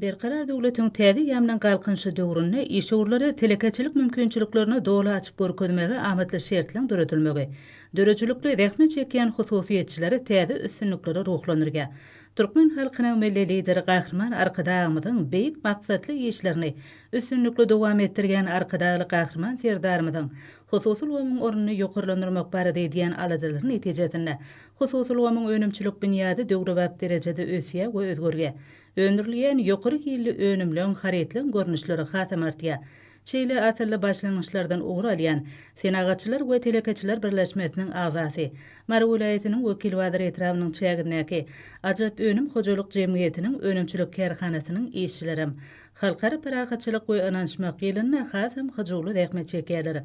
Berkarar döwletiň täze eýýamynyň Galkynyşy döwründe işewürlere telekeçilik mümkinçiliklerini doly açyp görkezmäge amatly şertleň döredilmegi, döredijilikli zähmet çekýän hususyýetçileri täze üstünliklere ruhlandyrýar. Türkmen halkynyň Milli Lideri Gahryman Arkadagymyzyň beýik maksatly işlerini üstünlikli dowam etdirýän Arkadagly Gahryman Serdarymyzyň hususy ulgamyň ornuny ýokarlandyrmak barada edýän aladalary netijesinde hususy ulgamyň önümçilik binýady döwrebap derejede ösýär we özgerýär. Öndürilýän ýokary hilli önümleň, harytlaryň görnüşleri hasam artýar. Şeýle asylly başlangyçlardan ugur alýan Senagatçylar we telekeçiler birleşmesiniň agzasy, Mary welaýatynyň Wekilbazar etrabynyň çägindäki Ajap önüm hojalyk jemgyýetiniň önümçilik kärhanasynyň işçilerem Halkara parahatçylyk we ynanyşmak ýylynda hasam hyjuwly zähmet çekýärler.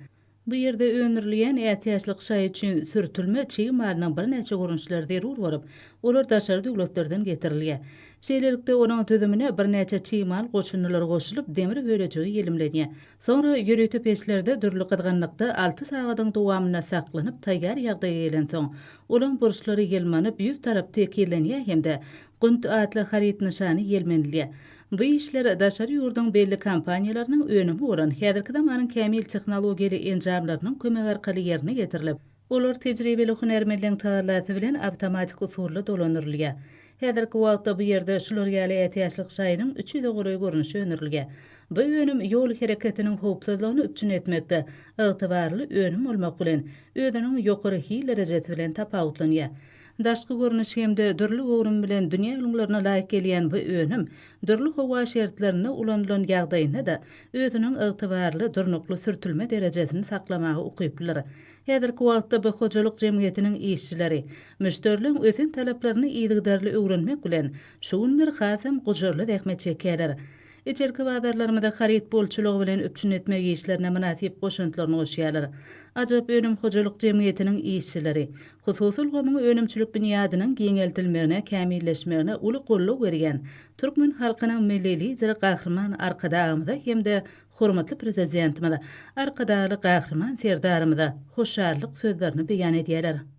Bu ýerde öndürilýän ätiýaçlyk şaý üçin sürtülme çig malynyň birnäçe görnüşleri zerur bolup, olar daşary döwletlerden getirilýär. Şeýlelikde, onuň düzümine birnäçe çig mal goşundylary goşulyp, demir bölejigi ýelimlenýär. Soňra ýörite peçlerde dürli gyzgynlykda alty sagadyň dowamynda saklanyp, taýýar ýagdaýa gelensoň, olaň burçlary ýylmanyp, ýüz tarap tekizlenýär hem-de Gunt atly haryt nyşany ýelmenilýär. Bu işler daşary ýurduň belli kompaniýalarynyň önümi bolan häzirki zamanyň kämil tehnologiýaly enjamlarynyň kömegi arkaly ýerine ýetirilip, olar tejribeli hünärmenleň tagallasy bilen awtomatik usulda dolandyrylýar. Häzirki wagtda bu ýerde şular ýaly ätiýaçlyk şaýynyň üç ýüze golaý görnüşi öndürilýär. Bu önüm ýol hereketiniň howpsuzlygyny üpjün etmekde ygtybarly önüm bolmak bilen, özüniň ýokary hil derejesi bilen tapawutlanýar. Daşky görnüşi hem-de dürli göwrümi bilen dünýä ülňülerine laýyk gelýän bu önüm dürli howa şertlerinde ulanylan ýagdaýynda-da özüniň ygtybarly, durnukly sürtülme derejesini saklamaga ukyplydyr. Häzirki wagtda bu hojalyk jemgyýetiniň işçileri müşderileriň ösen talaplaryny yzygiderli öwrenmek bilen, şu günler hasam gujurly zähmet çekýärler. Içerki bazarlarymyzy haryt bolçulygy bilen üpjün etmek işlerine mynasyp goşantlaryny goşýarlar. Ajap önüm hojalyk jemgyýetiniň işçileri hususy ulgamyň önümçilik binýadynyň giňeldilmegine, kämilleşmegine uly goldaw berýän türkmen halkynyň Milli Lideri Gahryman Arkadagymyza hem-de hormatly Prezidentimiz Arkadagly Gahryman Serdarymyza hoşallyk sözlerini beýan edýärler.